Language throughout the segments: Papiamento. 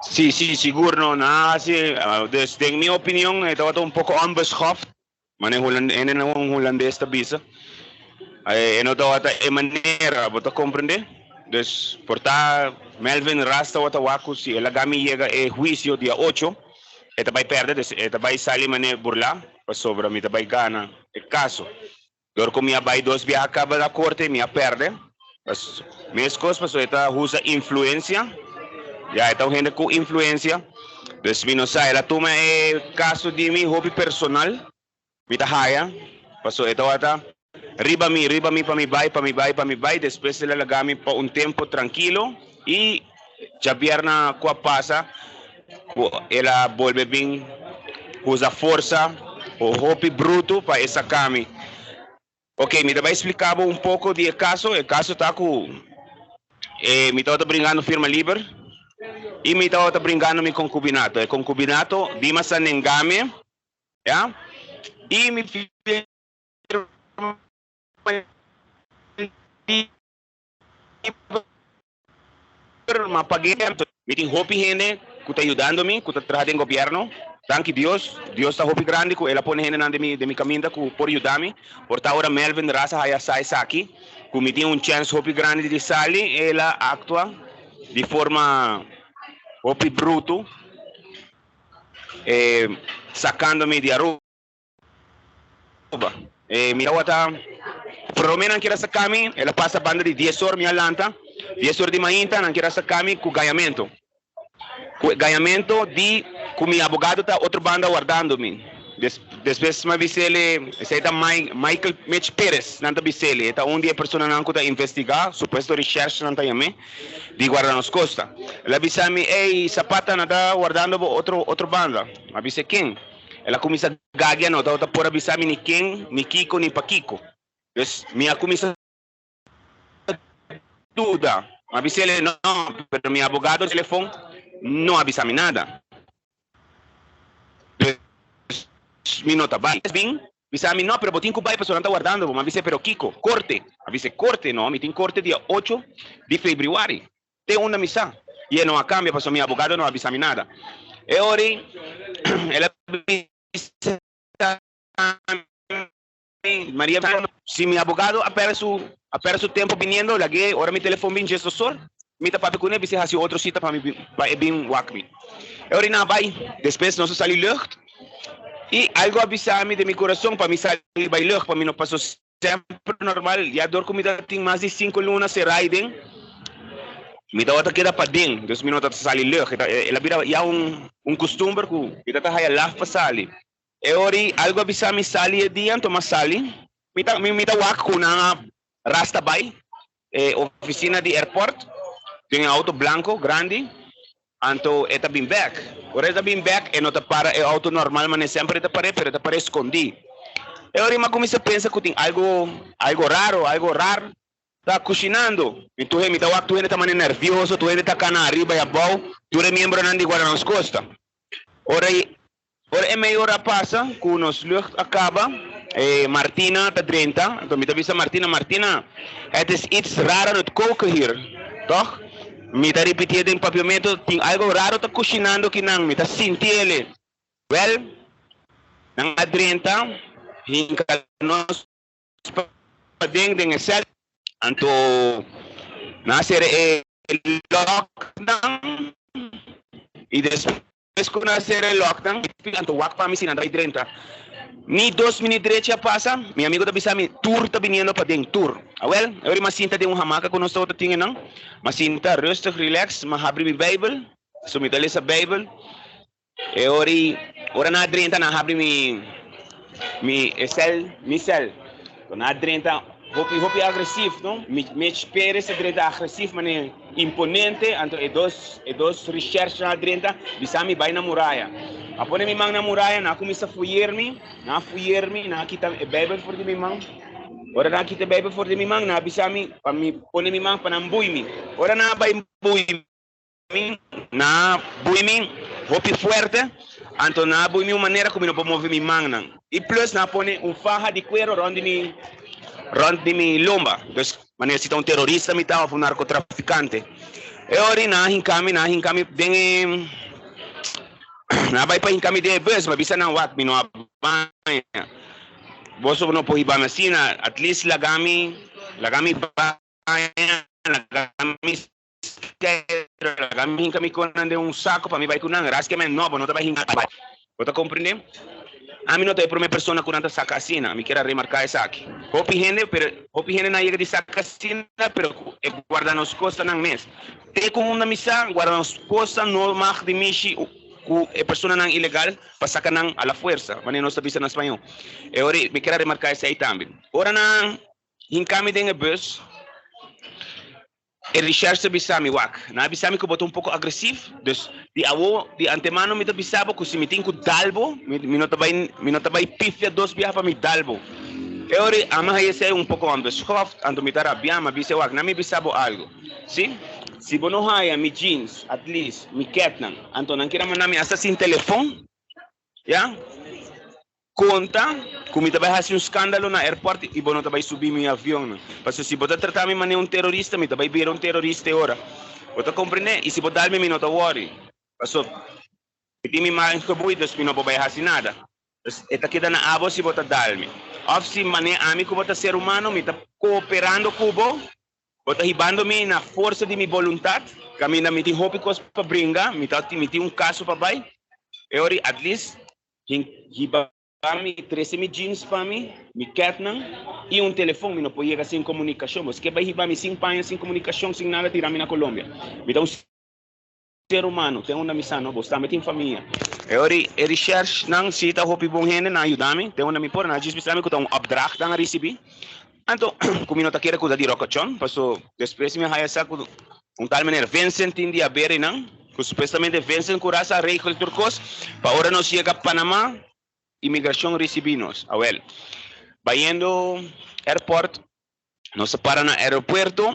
Si, si, sigur no. Nan a hasi, dus den mi opinion e tabata un poko onbeschoft, manera hendenan hulandes ta bisa. E no tabata e manera, bo ta komprendé? Dus por ta Melvin Ras tabata wak ku si e laga mi yega e huisio dia ocho, e ta bai pèrdè, dus e ta bai sali manera burlá pasobra mi ta bai gana e kaso. Dor ku mi a bai dos biaha kaba na korte mi a pèrdè. Meskos pasobra e ta usa influensia. Ya e ta un hende ku influensia. Dus mi no sa, el a tuma e kaso di mi hopi personal. Mi ta haya pasobra e tabata riba mi, riba mi pa mi bai, pa mi bai, pa mi bai. Despues el a laga mi pa un tempu trankilo i djabièrna ku a pasa ku el a bolbe bin usa forsa hopi brutu pa e saka mi. Ok, mi ta bai splika bo un poko di e kaso. E kaso ta ku e mi tabata bringando firma liber i mi tabata bringando mi konkubinato. E konkubinato Dimas a nenga mi, ya, i mi firma liber. Ma pag'é. Mi tin hopi hende ku ta yudando mi, ku ta traha den gobièrnu. Danki Dios. Dios ta hopi grandi ku el a pone hendenan den mi den mi kaminda ku por yuda mi. Por ta ora Melvin Ras a haya sa esaki, ku mi tin un chèns hopi grandi di sali, el a aktua di forma hopi brutu, sakando mi di Aruba. E mi tabata prome nan kier a saca mi, el a pasa banda di dies or mi a lanta, dies or di mainta nan kier a saca mi cu gañamento, cu gañamento di cu mi abogado ta otro banda wardando mi. Despues mi a bisele, esey ta Michael Mitch Perez nan ta bisele, e ta un di e personanan cu ta investiga, supuesto recherche nan ta yam'e, di Guarda Nos Costa. El a bisa mi, ey Zapata nan ta wardando bo otro otro banda. Mi a bisa ken? El a kuminsá gagia, no tabata por a bisa mi ni ken, ni kiko, ni pakiko. Dus mi a kuminsá duda. Mi a bis'el, no, pero mi abogado di telefon no a bisa mi nada. Dus mi no ta bai. Bin bisa mi, no, pero bo tin ku bai pasobra nan ta wardando bo. Mi a bis'é, pero kiko? Korte. Mi a bis'é, korte? No, mi tin korte dia ocho di febrüari. Te unda mi sa. I e no a kambia pasobra mi abogado no a bisa mi nada. E ora ei el a bisa mi, Maria, si mi abogado a perde su a perde su tempo biniendo, lag'é ora mi telefon bin djes dosor, mi ta papia kuné, bis'é hasi otro sita pa mi pa e bin wak mi. E ora ei nan a bai. Despues nos a sali lucht i algo a bisa mi den mi kurason pa mi sali bai lucht pa mi no paso Semper normal, ya dor ku mi ta tin mas di sinku luna será aiden, mi tabata keda paden, dus mi no tabata sali lug. El a bira ya un un kustumber ku mi ta ta haya laf pa sali. E ora ei algu a bisa mi sali e dia, anto mi a sali. Mi ta mi ta wak ku nan a rasta bai e ofisina di airport den e auto blanko grandi. Anto e ta bin bek. Ora e ta bin bek e no ta para e auto normal manera semper e ta par'é, pero e ta par'é skondí. E ora mi a kuminsá pensa ku tin algu, algu raro, algu rar ta kushinando. Mi tur mi ta wak tur hende ta manera nervioso, tur hende ta kana ariba i abou, tur e miembronan di Guarda Nos Costa. Ora e ora e mei ora a pasa ku nos lucht a kaba, e Martina ta drenta, anto mi ta bisa Martina, Martina, het is iets raar aan het koken hier, toch? Mi ta ripitié den papiamento, tin algo raro ta kushinando kinan, mi ta sinti ele. Wèl, nan a drenta, hinka nos paden den e sèl, anto nan a sera e lòknan i despues ku nan a sera e lòknan, anto wak pa mi si nan ta bai drenta. Ni dos minüt drechi a pasa, mi amigu ta bisa mi, Tur ta biniendo paden, tur. Awèl, e ora mi a sinta den un hamaka ku nos tabata tin einan, mi a sinta rustig, relax, mi a habri mi Beibel, so mi ta lesa Beibel. E ora i ora nan a drenta nan a habri mi mi e sel mi sel. Nan a drenta hopi hopi agresief no. Mitch Perez a drenta agresief mane imponente anto e dos e dos recherche nan a drenta bisa mi bai na muraya. A pone mi man na muraya nan a kuminsa fuyer mi nan a fuyer mi nan a kita e bijbel for di mi man. Ora nan a kita e bijbel for di mi man nan a bisa mi pa mi pone mi man pa nan bui mi. Ora nan a bai bui Mi na bui mi hopi fuerte, anto nan a bui mi un manera ku mi no por move mi mannan. I plus nan a pone un faha di kuero rònt di mi rònt di mi lomba. Dus manera si ta un terorista mi ta òf un narkotrafikante. E ora nan a hinka mi, nan a hinka mi den e, nan a bai pa hinka mi den e bus, mi a bisa nan wak mi no a baña, boso no por hiba mi asina, at least laga mi, laga mi baña, laga mi skeiru, laga mi hinka mi konan den un sako pa mi bai ku nan, raske men no, bo no ta bai hinka, bo ta komprende? Ami no ta e prome persona ku nan ta saka asina, mi kier a remarká esaki. Hopi hende, pero hopi hende nan yega di saka asina, pero ku e guarda nos kosanan mes. Te ku unda mi sa, guarda nos kosa no mag di mishi ku e personanan ilegal pa saka nan a la fuersa, manera nos ta bisa na spañó. E ora mi kier a remarká esei tambe. Ora nan hinka mi den e bus, E recherche ta bisa mi, Wak, nan a bisa mi ku bo ta un poko agresiv, dus di awo, di antemano mi ta bisa bo ku si mi tin ku dal bo, mi mi no ta bai mi no ta bai pifia dos biaha pa mi dal bo. E ora ei ami haña esei un poko onbeschoft, anto mi ta rabiá, mi a bisa, Wak, nan mi bisa bo algu, si? Si bo no haña mi jeans, at least mi ketnan, anto nan kier a manda mi asta sin telefon, ya? Konta ku mi ta bai hasi un skandalo na airport i bo no ta bai subi mi avionnan. Pasobra si bo ta trata mi manera un terorista, mi ta bai bira un terorista e ora. Bo ta komprendé? I si bo dal mi, mi no ta wòri. Pasobra mi tin mi man gebui, dus mi no por bai hasi nada. Dus e ta keda na abo si bo ta dal mi. Òf si manera ami ku bo ta ser humano, mi ta kooperando ku bo, Bo ta hibando mi na forsa di mi boluntat, kaminda mi tin hopi kos pa bringa, mi ta mi tin un kaso pa bai. E ora at least hiba mi, trese mi jeans pa mi, mi ketnan i un telefon, mi no por yega sin komunikashon. Bo ske bai hiba mi sin paña, sin komunikashon, sin nada tira mi na Colombia. Mi ta un ser humano, ten unda mi sa no, bo tambe tin famia. E ora e recherche-nan si ta hopi bon hende, nan a yuda mi, ten unda mi por, nan a djis bisa mi ku ta un opdracht nan a risibi. Anto ku mi no ta kere kusa di rokachon, paso despues mi a haya sa ku un tal meneer Vincent tin di haber einan, ku supuestamente Vincent ku Ras a regel tur kos, pa ora nos yega Panama, imigrashon risibi nos. Awel, bayendo airport, nos a para na aeropuerto,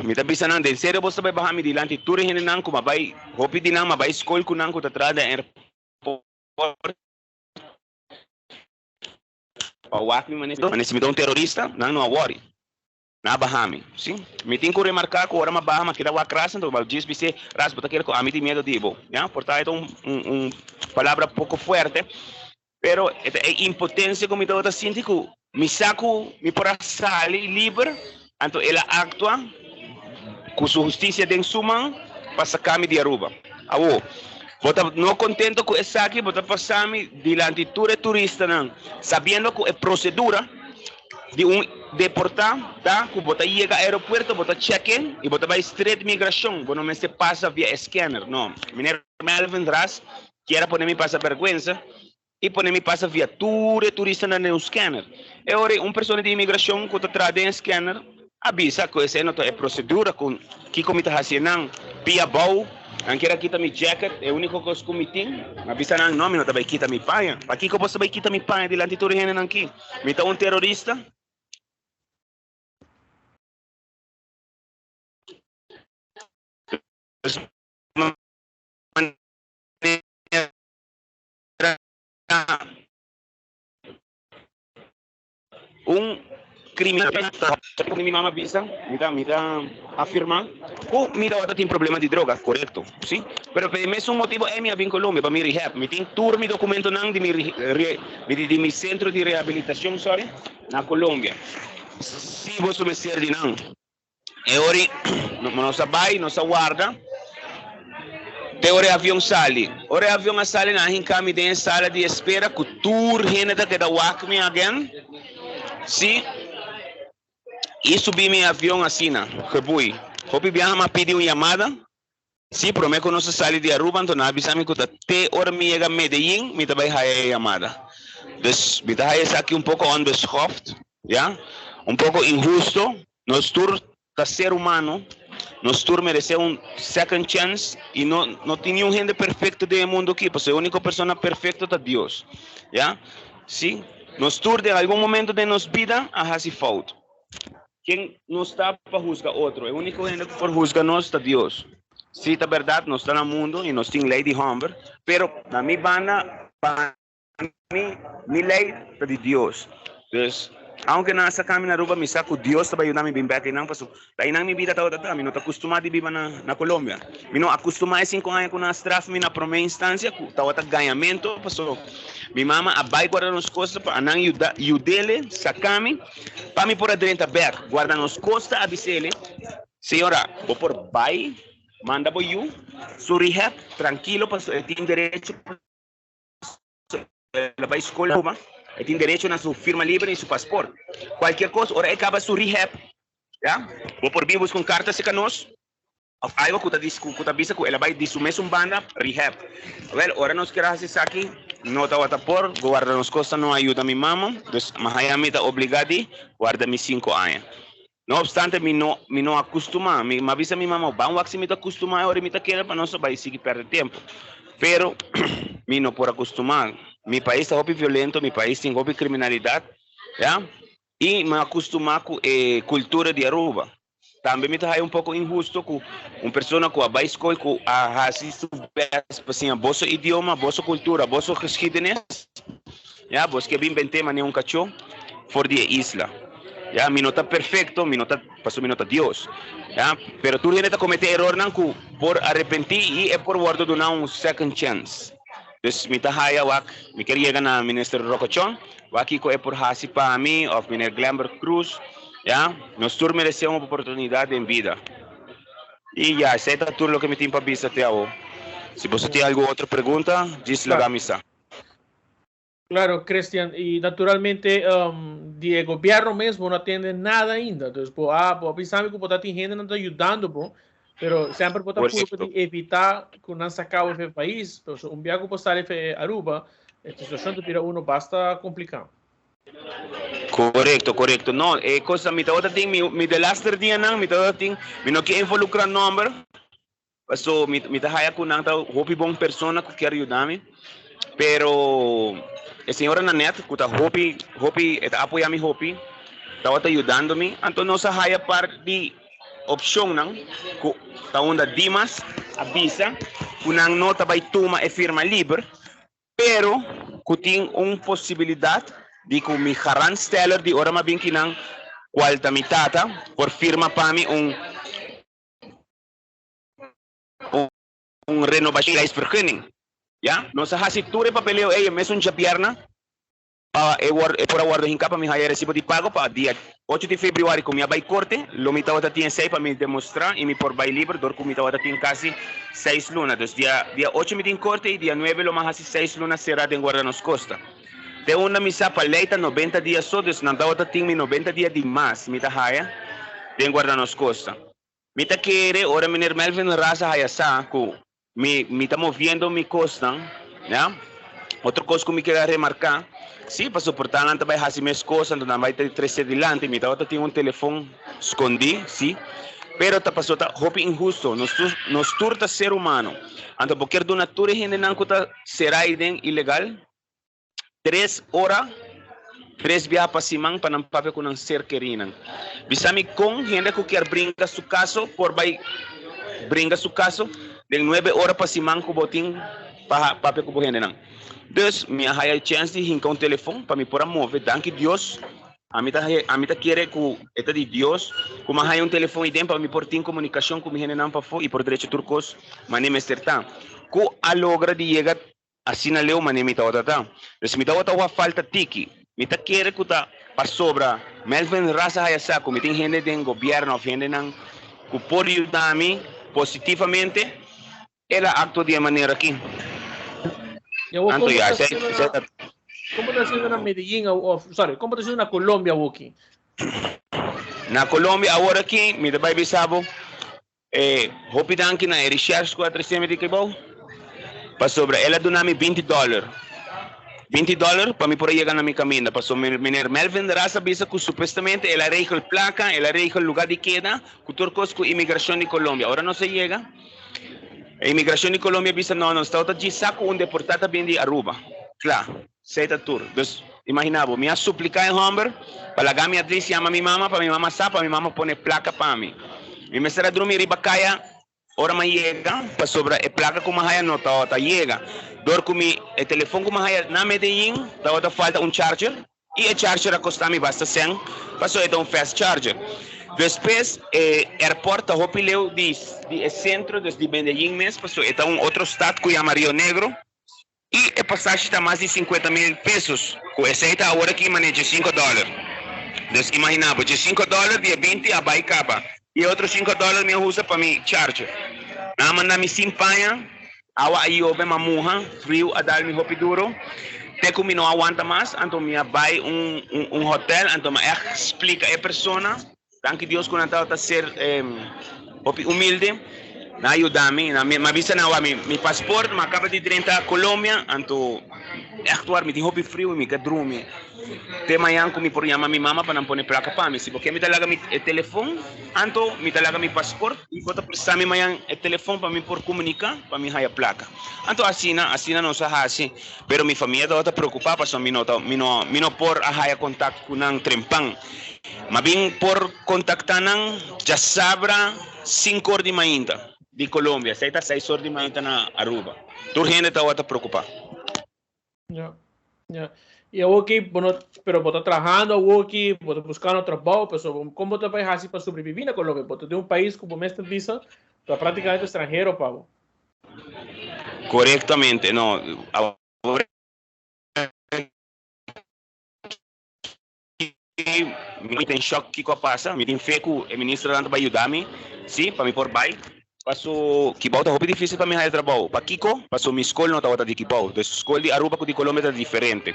mi ta bisa nan, den serio boso ta bai baha mi dilanti tur e hendenan ku mi a bai, hopi di nan mi a bai skol ku nan ku ta traha den airport, Pa wak mi manera si mi ta un terorista, nan no a wòri. Nan a baha mi. Sí. Mi tin ku remarká ku ora mi a baha mi a keda wak ras, anto mi a djis bis'é, Ras, bo ta kere ku ami tin miedu di bo? Ya, por ta e ta un un palabra poko fuerte, pero e ta e impotensia ku mi tabata sinti ku mi sa ku mi por a sali liber, anto el a aktua ku su hustisia den su man pa saka mi di Aruba. Awor, bo ta no kontento ku esaki, bo ta pasa mi dilanti tur e turistanan, sabiendo ku e prosedura di un deportá ta ku bo ta yega aeropuerto, bo ta check in i bo ta bai straight migrashon, bo no mester pasa via e scanner. No, Meneer Melvin Ras kier a pone mi pasa bèrgwensa i pone mi pasa via tur e turistanan den un scanner. E ora ei un persona di imigrashon ku ta traha den e scanner a bisa ku esei no ta e prosedura ku kiko mi ta hasi nan pia bou, nan kier a kita mi jacket, e uniko kos ku mi tin. Mi a bisa nan, no, mi no ta bai kita mi paña. Pakiko bo ta bai kita mi paña dilanti tur e hendenan aki? Mi ta un terorista? Un criminal. Mi mama bisa, mi ta mi ta afirma cu mi tabata tin problema di droga, corecto, si, pero pa e mesun motibo ey mi a bin Colombia pa mi rehab. Mi tin tur mi documentonan di mi di mi centro di rehabilitacion, sorry, na Colombia. Si boso mester di nan. E ora nos a bai, nos a warda te ora e avion sali. Ora e avion a sali, nan a hinka mi den e sala di espera ku tur hende ta keda wak mi agen. Sí, i subi mi avion asina, gebui. Hopi biaha mi a pidi un yamada. Sí, promé ku nos a sali di Aruba, anto nan a bisa mi ku ta te ora mi yega Medellín mi ta bai haya e yamada. Dus mi ta haya esaki un poko onbeschoft, ya, un poko inhusto. Nos tur ta ser humano, nos tur meresé un second chance i no no tin niun hende perfecto den e mundo aki, pasobra e úniko persona perfecto ta Dios, ya. Sí, nos tur den algun momento den nos bida a hasi fout. Ken nos ta pa husga otro? E úniko hende ku por husga nos ta Dios. Sí, ta bèrdat, nos ta na mundu i nos tin lei di hòmber, pero na mi banda, pa mi, mi lei ta di Dios. Dus, Aunke nan a saka mi na Aruba, mi sa ku Dios ta bai yuda mi bin bèk einan pasobra ta einan mi bida tabata ta. Mi no ta kustumá di biba na na Colombia. Mi no a kustumá e sinku aña ku nan a straf mi na promé instansia ku tabata gañamentu pasobra mi mama a bai guarda nos kosta pa nan yuda yud'ele saka mi pa mi por a drenta bèk. Guarda nos kosta a bis'ele, Señora, bo por bai manda bo yu su rehab trankilo pasobra e tin derecho El a bai skol Aruba, e tin derecho na su firma liber i su pasport. Kualkier kos, ora e kaba su rehab, ya, bo por bin buska un karta serka nos òf algo ku ta ku ta bisa ku el a bai di su mesun banda rehab. Wèl, ora nos kier a hasi esaki, no tabata por, guarda nos kosta no a yuda mi mama, dus mi haña mi ta obligá di warda mi sinku aña. No obstante, mi no mi no a kustumá. Mi a bisa mi mama, Ban wak si mi ta kustumá e ora mi ta keda pa nos a bai sigui pèrdè tempu. Pero mi no por a kustumá. Mi pais ta hopi violento, mi pais tin hopi kriminalidat, ya. I mi a kustumá ku e kultura di Aruba. Tambe mi ta haya un poko inhusto ku un persona ku a bai skol, ku a hasi su bèst pa siña boso idioma, boso kultura, boso geschiedenis, ya, bos ke bin bent'é manera un kachó for di e isla. Ya, mi no ta perfecto, mi no ta, pasobra mi no ta Dios. Ya, pero tur hende ta comete erornan cu por arepenti y e por wordo duna un second chance. Dus mi ta haya wak, mi kier yega na Minister Rocochon, wak kico e por haci pa mi of Meneer Glenbert Croes. Ya, nos tur merece un oportunidad den bida. Y ya, esey ta tur loke mi tin pa bisa te awo. Si boso tin algun otro pregunta, djis laga mi sa. Claro, Christian, y naturalmente di e gobierno mesmo no atende nada ainda. Entonces, bo a, bo a bisa mi ku bo ta tin hende nan ta ayudando bo, pero semper bo ta purba di evita ku nan saka bo fe pais. Pero so un bia ku bo sali fe Aruba, e situacion ta bira uno basta complica. Correcto, correcto. No, e cosa mi tabata tin, mi, mi de laster dianan mi tabata tin, mi no kier involucra nomber, Paso mi mi ta haya ku nan ta hopi bon persona ku kier yuda mi, pero e señora Nanette ku ta hopi hopi e ta apoya mi hopi tabata yudando mi, anto nos a haya par di opshonnan ku ta unda Dimas a bisa ku nan no ta bai tuma e firma liber, pero ku tin un posibilidat di ku mi garantsteller di ora mi a bin kinan, kual ta mi tata, por firma pa mi un. Un renovacion reisvergunning. Ya, nos a haci tur e papeleo ey e mesun djabierna pa e wor e por a wordo hinca pa mi haya e recibo di pago pa dia ocho di februari cu mi a bay corte lo mi tawata tin esey pa mi demostra y mi por bay liber dor cu mi tawata tin casi seis luna. Dus dia dia ocho mi tin corte y dia nuebe lo mi a haci seis luna cera den Guarda Nos Costa. Te unda mi sa pa ley ta 90 dia so dus nan tawata tin mi 90 dia di mas mi ta haya den Guarda Nos Costa. Mi ta kere ora meneer Melvin Raza haya sa ku mi mi ta moviendo mi kosnan, ya. Otro kos ku mi kere a remarká, si, pasobra por ta nan ta bai hasi mes kos, anto nan bai ta trese dilanti. Mi tabata tin un telefon skondí, si, pero ta pasobra ta hopi inhusto. Nos tur nos tur ta ser humano, anto bo kier duna tur e hendenan ku ta será aiden ilegal Tres ora, tres biaha pa siman pa nan papia ku nan ser kerinan. Bisa mi kon hende ku kier bringa su kaso por bai bringa su kaso den nuebe ora pa siman ku bo tin pa papia ku bo hendenan. Dus mi a haya e chèns di hinka un telefon pa mi por a move. Danki Dios, ami ta ami ta kere ku e ta di Dios ku mi a haya un telefon iden pa mi por tin komunikashon ku mi hendenan pafó i por drecha tur kos manera mester ta. Ku a logra di yega Asina leu manera mi tabata ta. Dus mi tabata wak falta tiki. Mi ta kere ku ta pasobra Melvin Raza haya sa ku mi tin hende den gobièrnu òf hendenan ku por yuda mi positivamente, el a aktua di e manera aki. Anto ya, esei ta. Komo ta siendo na Medellin òf, sorry, komo ta siendo na Colombia awoki? Na Colombia awor aki mi ta bai bisa bo. E hopi danki na e recherche ku a trese mi di Kibou, pasobra el a duna mi 20 dòler, 20 dòler pa mi por a yega na mi kaminda, pasobra meneer Melvin Ras a bisa ku supuestamente el a regel plaka, el a regel luga di keda, ku tur kos ku imigrashon di Colombia. Ora nos a yega, e imigrashon di Colombia a bisa no, nos tabata djis sa ku un deportá ta bin di Aruba. Kla. Sei ta tur. Dus, imagina bo, mi a suplica e homber pa laga mi at least yama mi mama pa mi mama sa pa mi mama pone placa pa mi. Mi mester a drumi riba caya ora mi a yega pasobra e placa cu mi a haya no tabata yega. Dor cu mi e telefon cu mi a haya na Medellin tabata falta un charger. I e charger a kosta mi basta sèn, pasobra e ta un fast charger. Despues e airport ta hopi leu di di e sentro, dus di Medellin mes, pasobra e ta un otro stad ku yama Rio Negro. I e pasashi ta mas di 50.000 pesos, ku esei ta awor aki manera 5 dòler. Dus imaginá bo, 5 dòler di e 20 a bai kaba. I e otro 5 dòler mi a usa pa mi charger. Nan a manda mi sin paña. Awa a yobe m'a muha, friu a dal mi hopi duro, te ku mi no a wanta mas, anto mi a bai un un hotel, anto mi a ègt splika e persona, danki Dios ku nan tabata ser hopi humilde, nan a yuda mi, nan mi a bisa nan wak mi mi pasport, mi a kaba di drenta Colombia, anto ègt wak mi tin hopi friu i mi ke drumi. Te mañan ku mi por yama mi mama pa nan pone plaka pa mi. Si bo ke mi ta laga mi e telefon, anto mi ta laga mi pasport i bo ta presta mi mañan e telefon pa mi por komuniká pa mi haya plaka. Anto asina, asina nos a hasi. Pero mi famia tabata preokupá pasobra mi no ta, mi no, mi no por a haya kontakt ku nan trempan. Ma bin por kontaktá nan djasabra sinku or di mainta di Colombia, esei ta seis or di mainta na Aruba. Tur hende tabata preokupá. Ja, ja. Y awoki, bueno, pero bo ta trahando awoki, bo ta buscando trabajo, pero con bo ta bay haci pa sobrevivi na Colombia? Bo ta den un pais cu bo mes ta bisa, ta prácticamente extranhero pa bo. Correctamente, no. Awor mi ta en shock kiko a pasa. Mi tin fe ku e ministernan ta bai yuda mi, sí, pa mi por bai. Paso Kibou ta hopi difícil pa mi haya trabou. Pakiko? Paso mi skol no tabata di Kibou. Dus skol di Aruba ku di Colombia ta diferente.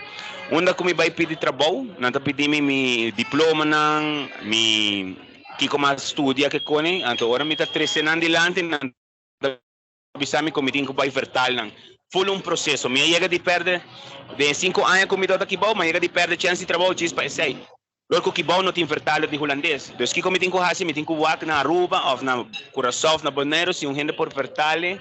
Unda ku mi bai pidi trabou, nan ta pidi mi mi diplomanan, mi kiko mi a studia ke kone. Anto ora mi ta trese nan dilanti, nan ta bisa mi ku mi tin ku bai vertaal nan. Ful un proseso. Mi a yega di pèrdè, den e sinku aña ku mi tabata Kibou, mi a yega di pèrdè chèns di trabou djis pa esei. Dor ku Kibou no tin vertaler di hulandes. Dus kiko mi tin ku hasi? Mi tin ku wak na Aruba òf na Curaçao òf na Boneiru si un hende por vertale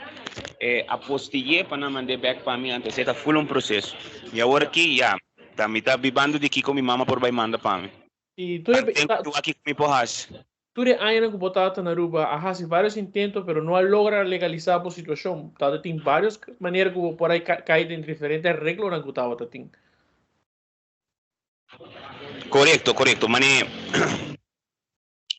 e apostill'é pa nan mand'é bèk pa mi. Anto esei ta ful un proseso. I awor aki ya, ta mi ta bibando di kiko mi mama por bai manda pa mi. I tur e Tanten ku wak kiko mi por hasi. Tur e añanan ku bo tabata na Aruba a hasi vários intento pero no a logra legalisá bo situashon. Tabata tin vários manera ku bo por a kai den diferente areglonan ku tabata tin. Korekto, korekto. Mane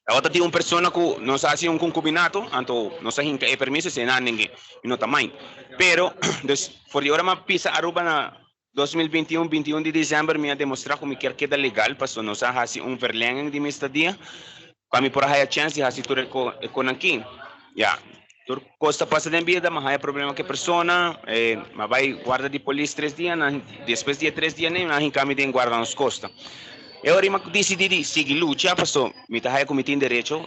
tabata tin un persona ku nos a hasi un konkubinato, anto nos a hinka e permiso esei nan ninge i no ta mai. Pero, dus, for di ora mi a pisa Aruba na 2021, 21 di december, mi a demostra ku mi kier keda legal, pasobra nos a hasi un verlenging di mi estadia pa mi por a haya chèns di hasi tur e ko e konan aki. Ya, tur kos ta pasa den bida, mi a haya problema ku e persona, mi a bai warda di polis tres dia, nan despues di e tres dia nan a hinka mi den guarda nos kosta. E ora mi a disidí di sigui lucha, pasobra mi ta haya ku mi tin derecho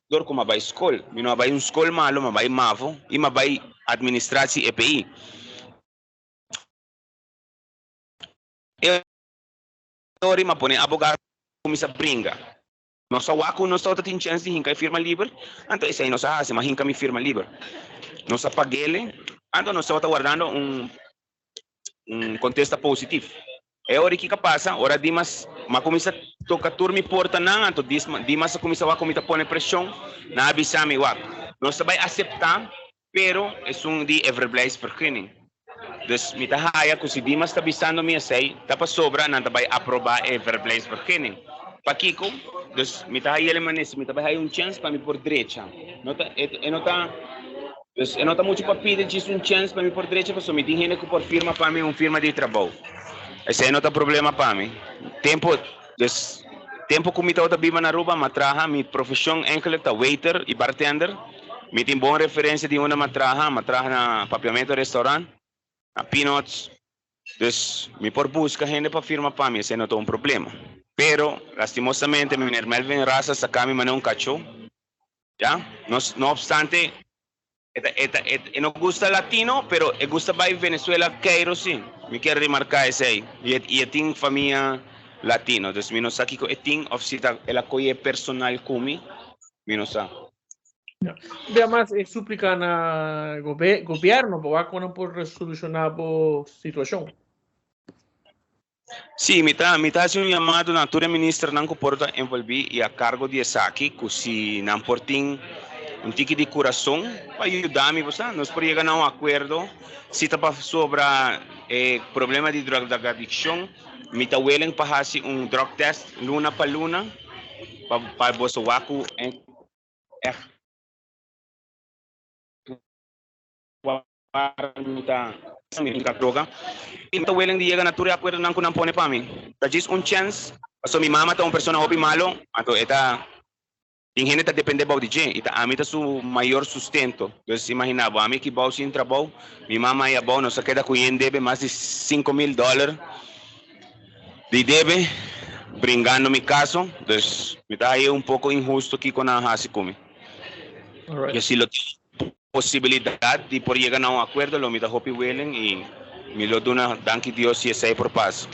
dor ku mi a bai skol. Mi no a bai un skol malu, mi a bai mavo i mi a bai administratie EPI. E ora mi a pone abogado kuminsá bringa. Nos a wak ku nos tabata tin chèns di hinka e firma liber, anto esei nos a hasi, mi a hinka mi firma liber. Nos a pag'el, anto nos tabata wardando un un kontesta positif. E ora kiko a pasa? Ora Dimas, mi a kuminsá toka tur mi portanan, anto Dimas a kuminsá wak ku mi ta pone preshon, nan a bisa mi, Wak, nos ta bai aseptá Pero esun di e verblijfsvergunning. Dus mi ta haya ku si Dimas ta bisando mi esei, ta pasobra nan ta bai aprobá e verblijfsvergunning. Pakiko? Dus mi ta haya el manera si mi ta bai haya un chèns pa mi por drecha. No ta, e, e no ta, dus e no ta muchu pa pidi djis un chèns pa mi por drecha pasobra mi tin hende ku por firma pa mi un firma di trabou. Esei no ta problema pa mi. Tempu, dus tempu ku mi tabata biba na Aruba, mi a traha, mi profeshon eigenlijk ta waiter i bartender. Mi tin bon referencia di unda m'a traha, m'a traha na Papiamento Restaurant, na Peanuts, dus mi por busca hende pa firma pa mi, esei no ta un problema. Pero, lastimosamente, meneer Melvin Ras a saca mi manera un cacho, ya, no, no obstante, e ta, e ta, e no gusta latino, pero e gusta bay Venezuela Cairo si, mi kier remarca esei, y e, y e tin famia latino, dus mi no sa kico e tin of si ta el a coye personal cu mi, mi no sa. Además, e súplica na gobe gobierno pa wak kon nan por soluciona bo situacion. Sí, mi ta, mi ta hasi un llamado na tur e ministernan ku por ta envolví i a kargo di esaki, ku si nan por tin. Un tiki di kurason pa yuda mi, bo sa. Nos por yega na un akuerdo si ta pa sobra e problema di drogadikshon. Mi ta willing pa hasi un drug test luna pa luna pa boso wak ku echt mi ta droga. Mi ta willing di yega na tur e akuerdonan ku nan pone pa mi. Ta djis un chèns, pasobra mi mama ta un persona hopi malo, anto e ta Tin hende ta depende bou di dje i ta ami ta su mayor sustento. Dus imagina bo, ami ki bou sin trabou, mi mama ei abou, nos a keda ku yen debe mas di 5000 dòler di debe bringando mi kaso. Dus mi ta haye un poko inhusto kiko nan a hasi ku mi. Yo si lo tin posibilidat di por yega na un akuerdo lo mi ta hopi willing i mi lo duna danki Dios si esei por pasa.